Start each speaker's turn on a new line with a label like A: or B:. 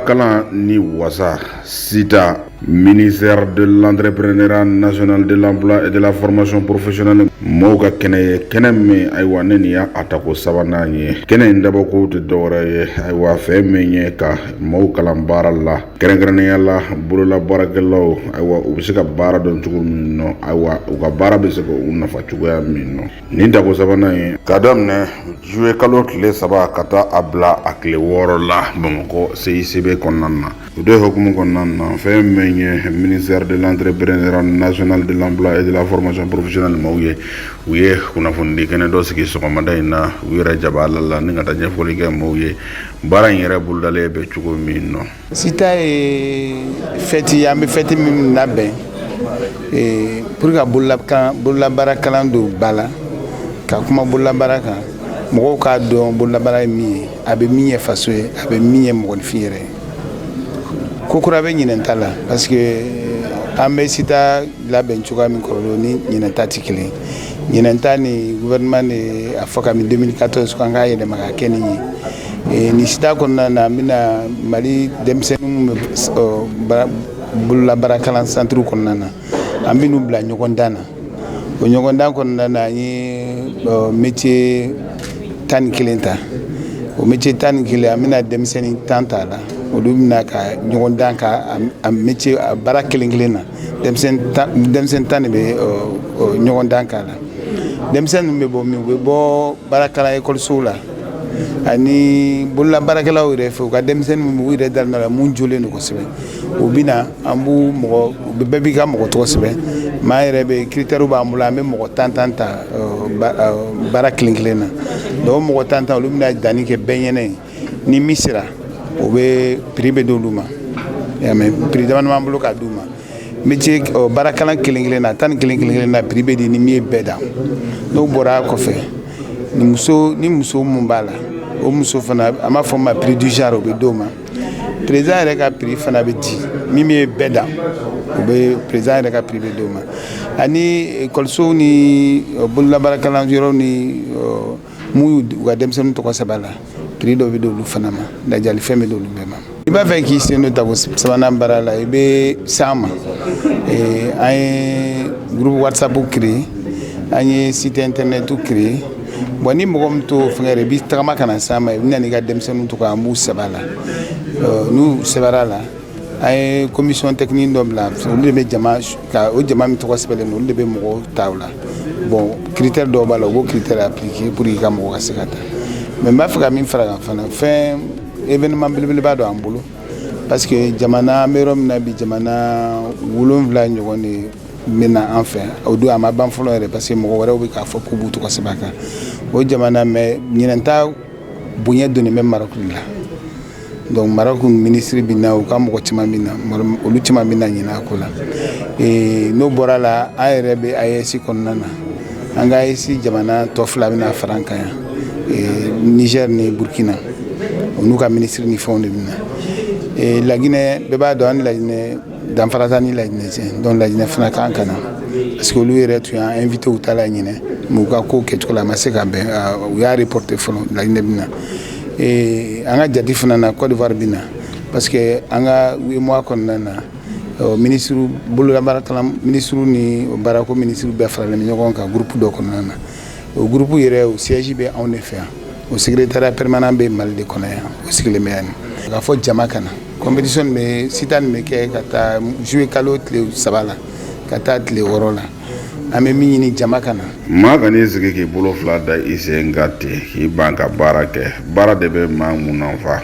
A: Bololakalan ni wasa SITA, ministère de l'Entrepreneuriat national, de l'Emploi et de la Formation professionnelle maaw ka kɛnɛ ye, kɛnɛ min, ayiwa, ne nin y'a a tako sabanan ye. Kɛnɛ in dabɔko tɛ dɔwɛrɛ ye, ayiwa, fɛn min ye ka maaw kalan baara la, kɛrɛnkɛrɛnnenya la bolola baarakɛlaw, ayiwa, u bɛ se ka baara dɔn cogo min nɔ, ayiwa, u ka baara bɛ se ka u nafa cogoya min nɔ. Nin tako sabanan ye ka daminɛ juillet kalo tile 3 ka taa a bila a tile 6 la Bamakɔ CICB kɔnɔna na. O de hukumu kɔnɔna na, fɛn min ye ministère de l'Entrepreneuriat national, de l'Emploi et de la Formation professionnelle maaw ye, u ye kunnafonidi kɛnɛ dɔ sigi sɔgɔmada in na u yɛrɛ jabala la ni ka taa ɲɛfɔli kɛ maaw ye baara in yɛrɛ bolodalen bɛ cogo min nɔ.
B: SITA ye fête ye, an bɛ fête min labɛn pour ka bololabaara kalan don ba la, ka kuma bololabaara kan, mɔgɔw k'a dɔn bololabaara ye min ye, a bɛ min ye faso ye, a bɛ min ye mɔgɔninfin yɛrɛ ye. Ko kura bɛ ɲinɛn ta la, parce que an bɛ SITA labɛn cogoya min kɔrɔlen ni ɲinɛn ta tɛ kelen. Ɲinɛn ta ni gouvernement de a fɔ kabini 2014 ko an k'a yɛlɛma ka kɛ nin ye. Nin SITA kɔnɔna na, an bɛna Mali denmisɛnninw bɛ bololabaara kalan centre kɔnɔna na, an bɛn'u bila ɲɔgɔndan na. O ɲɔgɔndan kɔnɔna na, an ye métier 11 ta. O métier 11, an bɛna denmisɛnnin 10 ta a la. Olu bɛna ka ɲɔgɔndan ka a métier, a baara kelen kelen na. Denmisɛnnin 10 de bɛ ɲɔgɔndan k'a la. Denmisɛnnin ninnu bɛ bɔ min? U bɛ bɔ baarakalan ekɔlisow la ani bololabaarakɛlaw yɛrɛ fɛ. U ka denmisɛnnin minnu b'u yɛrɛ daminɛ la, mun jolen don kosɛbɛ, u bɛ na, an b'u mɔgɔ bɛɛ b'i ka mɔgɔ tɔgɔ sɛbɛn. Maa yɛrɛ bɛ critère b'an bolo, an bɛ mɔgɔ 10 10 ta baara kelen kelen na. Donc o mɔgɔ 10 10, olu bɛna danni kɛ bɛɛ ɲɛnɛ ye. Ni min sera, o bɛ prix bɛ d'olu ma. Mɛ prix damadɔ b'an bolo k'a d'u ma. Métier, baarakalan kelen kelen na, 11 kelen kelen na, prix bɛ di ni min ye bɛɛ dan. N'o bɔra a kɔfɛ, ni muso mun b'a la, o muso fana, an b'a fɔ ma prix du genre, o bɛ d'o ma. Président yɛrɛ ka prix fana bɛ di. Min ye bɛɛ dan, o bɛ président yɛrɛ ka prix bɛ d'o ma. Ani ekɔlisow ni bololabaarakalan yɔrɔ ni mun y'u ka denmisɛnninw tɔgɔ sɛbɛn a la, prix dɔ bɛ d'olu fana ma, lajalifɛn bɛ d'olu bɛɛ ma. I b'a fɛ k'i sen don tako sabanan baara la, i bɛ s'an ma. An ye groupe WhatsApp créé, an ye site internet créé. Bon, ni mɔgɔ min t'o fɛngɛ yɛrɛ, i bɛ tagama ka na s'an ma, i bɛ na n'i ka denmisɛnninw tɔgɔ, an b'u sɛbɛn a la. N'u sɛbɛnna a la, an ye commission technique dɔ bila. Olu de bɛ jama ka o jama min tɔgɔ sɛbɛnlen don, olu de bɛ mɔgɔw ta o la. Bon, critère dɔw b'a la, u b'o critère appliquer pour que i ka mɔgɔ ka se ka ta. Mais n b'a fɛ ka min fara kan fana, fɛn événement belebeleba dɔ an bolo, parce que jamana, an bɛ yɔrɔ min na bi, jamana 7 ɲɔgɔn de bɛ na an fɛ. O don a ma ban fɔlɔ yɛrɛ, parce que mɔgɔ wɛrɛw bɛ k'a fɔ k'u b'u tɔgɔ sɛbɛn a kan, o jamana. Mais ɲinɛn ta bonya donnen bɛ Maroc de la. Donc Maroc ministre bɛ na, u ka mɔgɔ caman bɛ na, olu caman bɛ na ɲinɛ a ko la. N'o bɔra la, an yɛrɛ bɛ AES kɔnɔna na, an ka AES jamana tɔ fila bɛna fara an kan yan, Niger ni Burkina. O n'u ka ministre ni fɛnw de bɛ na. Laginɛ, bɛɛ b'a dɔn an ni Laginɛ danfara t'an ni Laginɛ cɛ. Donc Laginɛ fana kan ka na, parce que olu yɛrɛ tun y'an invité u ta la ɲinɛ, mais u ka ko kɛcogo la, a ma se ka bɛn, u y'a reporté fɔlɔ. Laginɛ bɛ na. An ka jate fana na, Côte d'Ivoire bɛ na, parce que an ka UEMOA kɔnɔna na, ministre bololabaara ministre ni baarako ministre bɛɛ faralen bɛ ɲɔgɔn kan groupe dɔ kɔnɔna na. O groupe yɛrɛ, o siège bɛ anw de fɛ yan, o secrétariat permanent bɛ Mali de kɔnɔ yan, o sigilen bɛ yan. K'a fɔ jama ka na compétition bɛ, SITA nin bɛ kɛ ka taa juillet kalo tile 3 la ka taa tile 6 la. An bɛ min ɲini, jama ka na.
A: Maa kan'i sigi k'i bolo fila da i sen kan ten k'i ban ka baara kɛ. Baara de bɛ maa mun nafa.